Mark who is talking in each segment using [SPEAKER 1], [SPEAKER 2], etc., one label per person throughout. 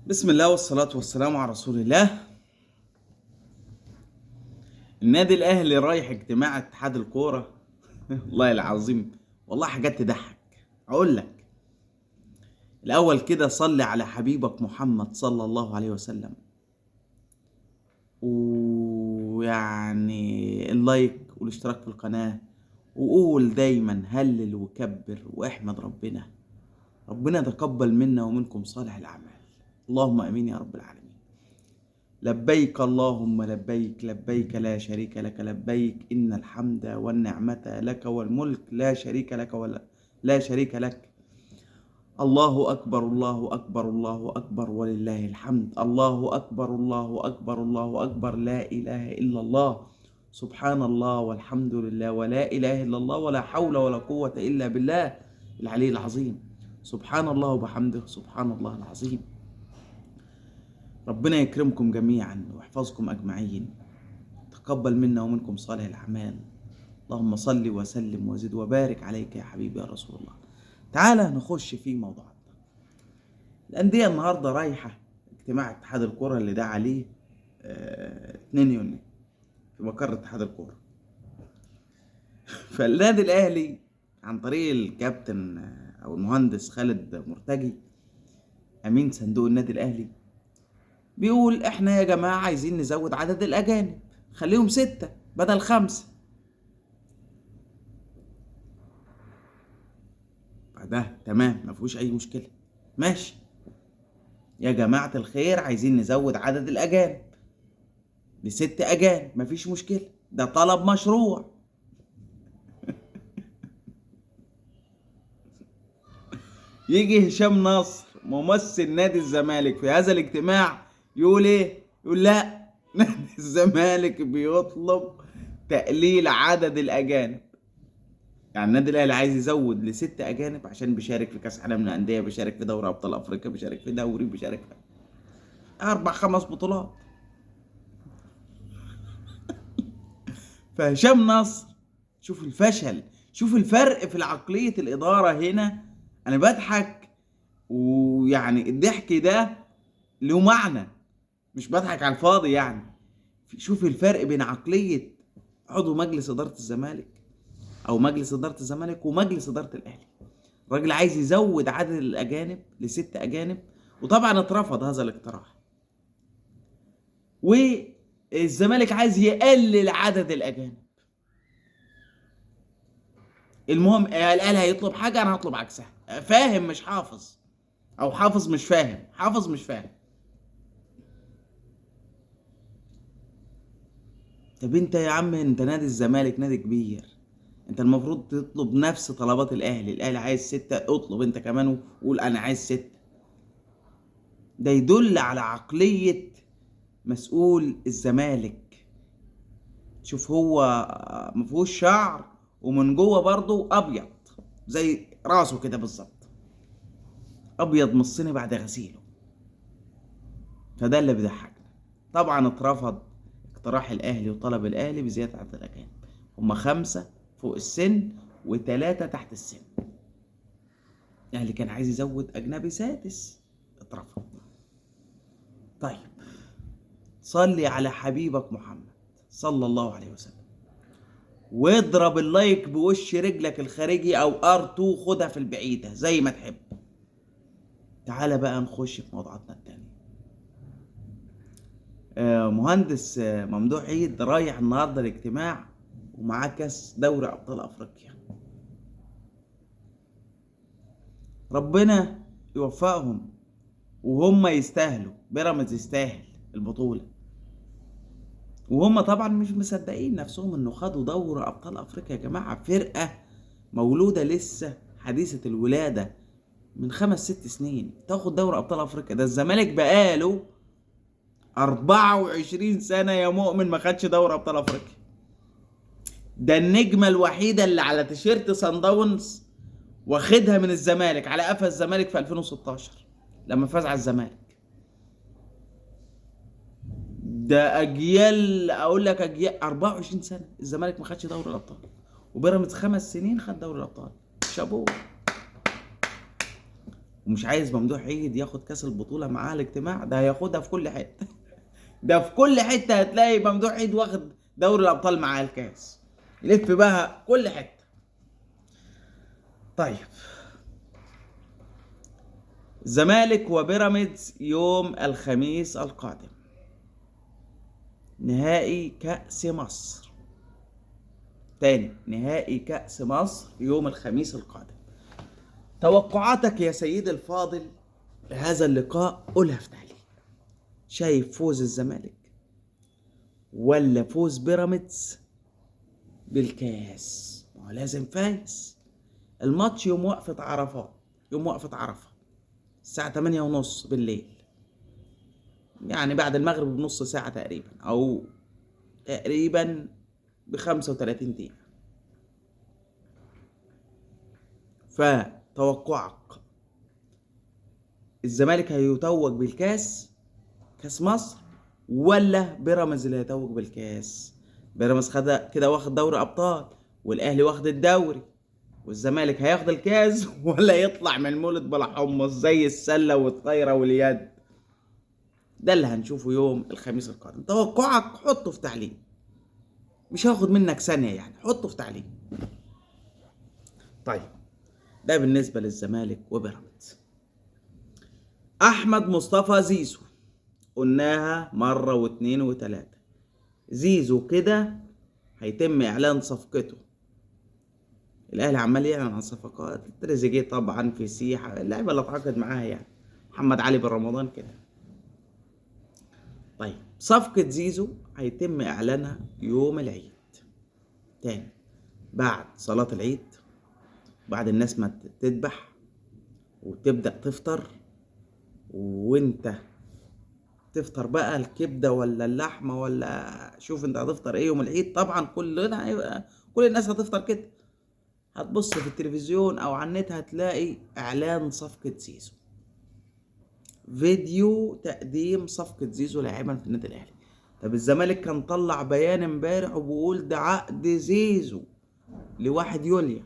[SPEAKER 1] بسم الله والصلاة والسلام على رسول الله. النادي الأهلي رايح اجتماع اتحاد الكورة. والله العظيم والله حاجات تضحك. أقول لك الأول كده، صلي على حبيبك محمد صلى الله عليه وسلم، ويعني اللايك والاشتراك في القناة، وقول دايما هلل وكبر واحمد ربنا. ربنا تقبل منا ومنكم صالح الأعمال، اللهم امين يا رب العالمين. لبيك اللهم لبيك، لبيك لا شريك لك لبيك، ان الحمد والنعمة لك والملك لا شريك لك ولا لا شريك لك. الله اكبر الله اكبر الله اكبر ولله الحمد. الله اكبر الله اكبر الله اكبر، لا اله الا الله، سبحان الله والحمد لله ولا اله الا الله ولا حول ولا قوة الا بالله العلي العظيم. سبحان الله وبحمده، سبحان الله العظيم. ربنا يكرمكم جميعا ويحفظكم أجمعين، تقبل منا ومنكم صالح الأعمال. اللهم صل وسلم وزد وبارك عليك يا حبيبي يا رسول الله. تعالى نخش في موضوعنا. الأندية النهاردة رايحة اجتماع اتحاد الكرة اللي دعا عليه 2 يونيو في مقر اتحاد الكرة. فالنادي الأهلي عن طريق الكابتن أو المهندس خالد مرتجي أمين صندوق النادي الأهلي بيقول احنا يا جماعة عايزين نزود عدد الأجانب، خليهم 6 بدل 5. بعدها تمام، ما فيهوش أي مشكلة، ماشي يا جماعة الخير، عايزين نزود عدد الأجانب ل6 أجانب، ما فيش مشكلة، ده طلب مشروع. يجي هشام نصر ممثل نادي الزمالك في هذا الاجتماع يقول ايه؟ يقول لا، نادي الزمالك بيطلب تقليل عدد الاجانب. يعني النادي الاهلي عايز يزود ل6 اجانب عشان بيشارك في كاس عالم للاندية، بيشارك في دوري ابطال افريقيا، بيشارك في دوري، بيشارك في 4-5 بطولات. فهشام نصر، شوف الفشل، شوف الفرق في العقلية الادارة هنا. انا بضحك، ويعني الضحك ده له معنى، مش بضحك على الفاضي يعني. شوف الفرق بين عقلية عضو مجلس إدارة الزمالك أو مجلس إدارة الزمالك ومجلس إدارة الأهلي. الراجل عايز يزود عدد الأجانب ل6 أجانب، وطبعا اترفض هذا الاقتراح. والزمالك عايز يقلل عدد الأجانب. المهم الأهلي هيطلب حاجة، أنا هطلب عكسها. فاهم مش حافظ، أو حافظ مش فاهم، حافظ مش فاهم. طب انت يا عم، انت نادي الزمالك نادي كبير، انت المفروض تطلب نفس طلبات الاهلي. الاهلي عايز 6، اطلب انت كمان وقول انا عايز 6. ده يدل على عقلية مسؤول الزمالك. شوف هو مفيهوش شعر ومن جوه برضه ابيض زي راسه كده بالظبط، ابيض من الصيني بعد غسيله. فده اللي بيضحكنا. طبعا اترفض اقتراح الاهلي وطلب الاهلي بزيادة عدد الاجانب، هما 5 فوق السن و3 تحت السن. الاهلي كان عايز يزود اجنبي سادس، اترفض. طيب صلي على حبيبك محمد صلى الله عليه وسلم، واضرب اللايك بوش رجلك الخارجي او R2، خدها في البعيدة زي ما تحب. تعالى بقى نخش في موضوعاتنا التانية. مهندس ممدوح عيد رايح النهارده الاجتماع ومعاه كاس دوري ابطال افريقيا. ربنا يوفقهم وهم يستاهلوا، بيراميدز يستاهل البطولة، وهم طبعا مش مصدقين نفسهم انه خدوا دوري ابطال افريقيا. يا جماعة فرقه مولودة لسه حديثه الولادة من 5-6 سنين تاخد دوري ابطال افريقيا. ده الزمالك بقاله 24 سنة يا مؤمن ما خدش دوري ابطال افريقيا. ده النجمة الوحيدة اللي على تيشيرت صن داونز واخدها من الزمالك على قفا الزمالك في 2016 لما فاز على الزمالك. ده اجيال، اقول لك اجيال، 24 سنة الزمالك ما خدش دوري الابطال، وبيراميدز 5 سنين خد دوري الابطال. شابوه. ومش عايز ممدوح عيد ياخد كاس البطولة معاه الاجتماع ده، هياخدها في كل حتة. ده في كل حتة هتلاقي ممدوح عيد واخد دوري الابطال معاه الكاس، يلف بها كل حتة. طيب، الزمالك وبيراميدز يوم الخميس القادم، نهائي كأس مصر. تاني، نهائي كأس مصر يوم الخميس القادم. توقعاتك يا سيدي الفاضل لهذا اللقاء قولها في تعليق. شايف فوز الزمالك ولا فوز بيراميدز بالكاس؟ ما هو لازم فايز. الماتش يوم وقفة عرفات، يوم وقفة عرفة الساعة 8:30 بالليل، يعني بعد المغرب بنص ساعة تقريبا، أو تقريبا ب35 دقيقة. فتوقعك الزمالك هيتوج بالكاس، كاس مصر، ولا بيراميدز اللي هيتوج بالكاس؟ بيراميدز خد كده واخد دوري ابطال، والاهلي واخد الدوري، والزمالك هياخد الكاس ولا يطلع من المولد بلا حمص زي السلة والطايره واليد؟ ده اللي هنشوفه يوم الخميس القادم. توقعك حطه في تعليق، مش هاخد منك ثانية يعني، حطه في تعليق. طيب، ده بالنسبة للزمالك وبيراميدز. احمد مصطفى زيزو، قلناها مرة واثنين وثلاثة، زيزو كده هيتم اعلان صفقته. الاهلي عمال يعلن عن صفقات، تريزيجيه طبعا في سيحه، اللعيبة اللي اتعاقد معاها يعني، محمد علي بن رمضان كده. طيب، صفقة زيزو هيتم اعلانها يوم العيد تاني، بعد صلاة العيد، بعد الناس ما تذبح وتبدا تفطر، وانت تفطر بقى الكبده ولا اللحمة ولا شوف انت هتفطر ايه يوم العيد. طبعا كلنا هيبقى، كل الناس هتفطر كده. هتبص في التلفزيون او على النت هتلاقي اعلان صفقة زيزو، فيديو تقديم صفقة زيزو لاعبا في النادي الاهلي. طب الزمالك كان طلع بيان امبارح وبيقول ده عقد زيزو ل1 يوليو.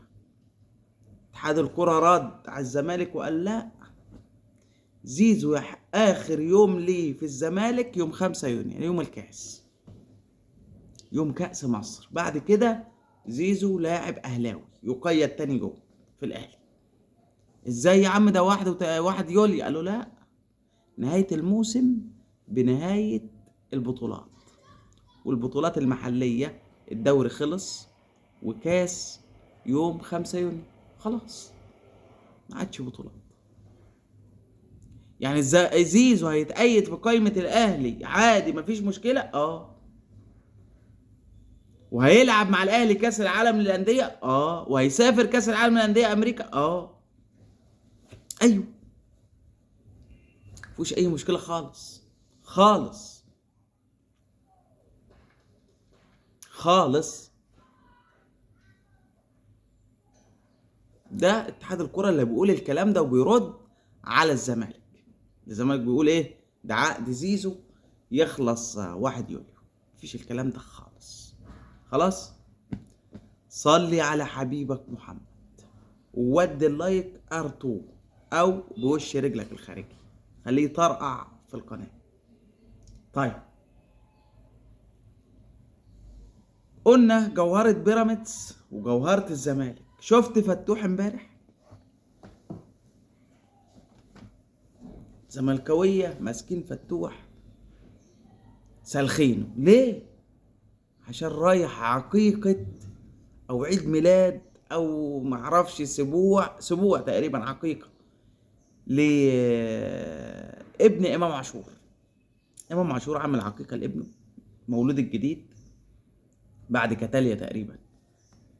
[SPEAKER 1] اتحاد الكره رد على الزمالك وقال لا، زيزو اخر يوم ليه في الزمالك يوم 5 يونيو، يعني يوم الكاس، يوم كأس مصر. بعد كده زيزو لاعب اهلاوي يقيد تاني جوه في الاهلي. ازاي يا عم ده 1 يوليو؟ قالوا لا، نهاية الموسم بنهاية البطولات، والبطولات المحلية الدوري خلص وكاس يوم 5 يونيو، خلاص ما عادش بطولات. يعني زيزو هيتأيد في قائمة الأهلي عادي مفيش مشكلة، وهيلعب مع الأهلي كأس العالم للأندية، وهيسافر كأس العالم للأندية أمريكا، أيوه، مفيش أي مشكلة خالص خالص خالص. ده اتحاد الكرة اللي بيقول الكلام ده وبيرد على الزمالك. الزمالك بيقول ايه؟ ده عقد زيزو يخلص 1 يوليو، مفيش الكلام ده خالص. خلاص، صلي على حبيبك محمد وودي ال like ارتو او بوش رجلك الخارجي، خليه يطرقع في القناة. طيب، قلنا جوهرة بيراميدز وجوهرة الزمالك. شفت فتوح امبارح؟ زملكاوية ماسكين فتوح سلخينه ليه؟ عشان رايح عقيقة او عيد ميلاد او معرفش سبوع تقريبا، عقيقة لابن امام عاشور. امام عاشور عمل عقيقة لابنه مولود الجديد بعد كتاليا تقريبا،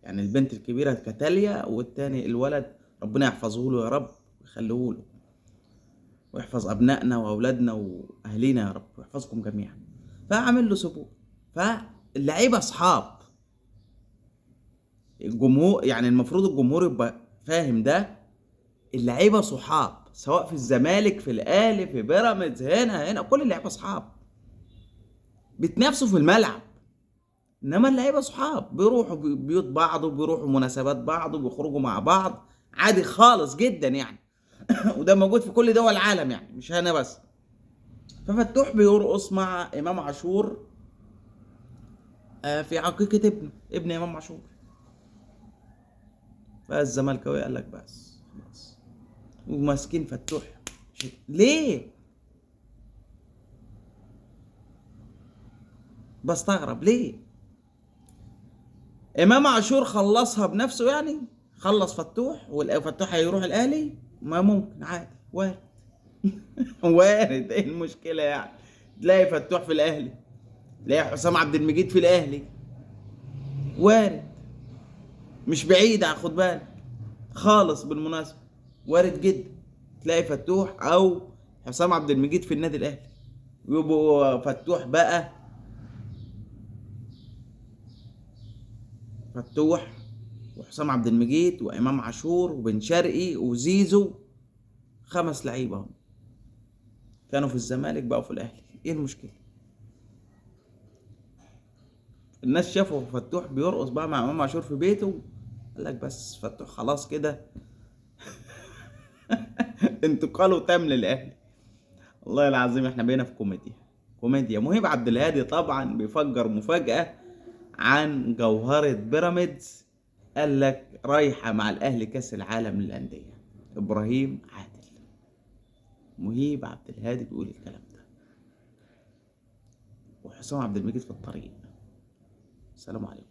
[SPEAKER 1] يعني البنت الكبيرة كتاليا والتاني الولد، ربنا يحفظه له يا رب ويخليه له، ويحفظ أبنائنا وأولادنا وأهلينا يا رب، ويحفظكم جميعا. فعمل له سبوع. فاللعيبة أصحاب الجمهور، يعني المفروض الجمهور يبقى فاهم ده، اللعيبة صحاب، سواء في الزمالك في الأهلي في بيراميدز، هنا كل اللعيبة أصحاب، بيتنافسوا في الملعب، إنما اللعيبة صحاب، بيروحوا بيوت بعض وبيروحوا مناسبات بعض وبيخرجوا مع بعض عادي خالص جدا يعني. وده موجود في كل دول العالم يعني، مش هنا بس. ففتوح بيرقص مع امام عاشور في عقيقة ابنه، ابن امام عاشور. فالزملكاويه قال لك بس خلاص، وماسكين فتوح. ليه؟ بستغرب ليه؟ امام عاشور خلصها بنفسه يعني، خلص فتوح، وفتوح هيروح الاهلي؟ ما ممكن، عادي، وارد. وارد، ايه المشكلة يعني؟ تلاقي فتوح في الاهلي، تلاقي حسام عبد المجيد في الاهلي، وارد، مش بعيد، خد بالك خالص. بالمناسبة وارد جدا تلاقي فتوح او حسام عبد المجيد في النادي الاهلي، ويبقوا فتوح بقى، فتوح وحسام عبد المجيد وامام عاشور وبن شرقي وزيزو، 5 لعيبة هم كانوا في الزمالك بقوا في الاهلي. ايه المشكلة؟ الناس شافوا فتوح بيرقص بقى مع امام عاشور في بيته، قال لك بس فتوح خلاص كده انتقاله تم للاهلي. والله العظيم احنا بقينا في كوميديا، كوميديا. مهيب عبد الهادي طبعا بيفجر مفاجأة عن جوهرة بيراميدز، قال لك رايحة مع الاهلي كاس العالم للأندية، ابراهيم عادل. مهيب عبد الهادي بيقول الكلام ده، وحسام عبد المجيد في الطريق. السلام عليكم.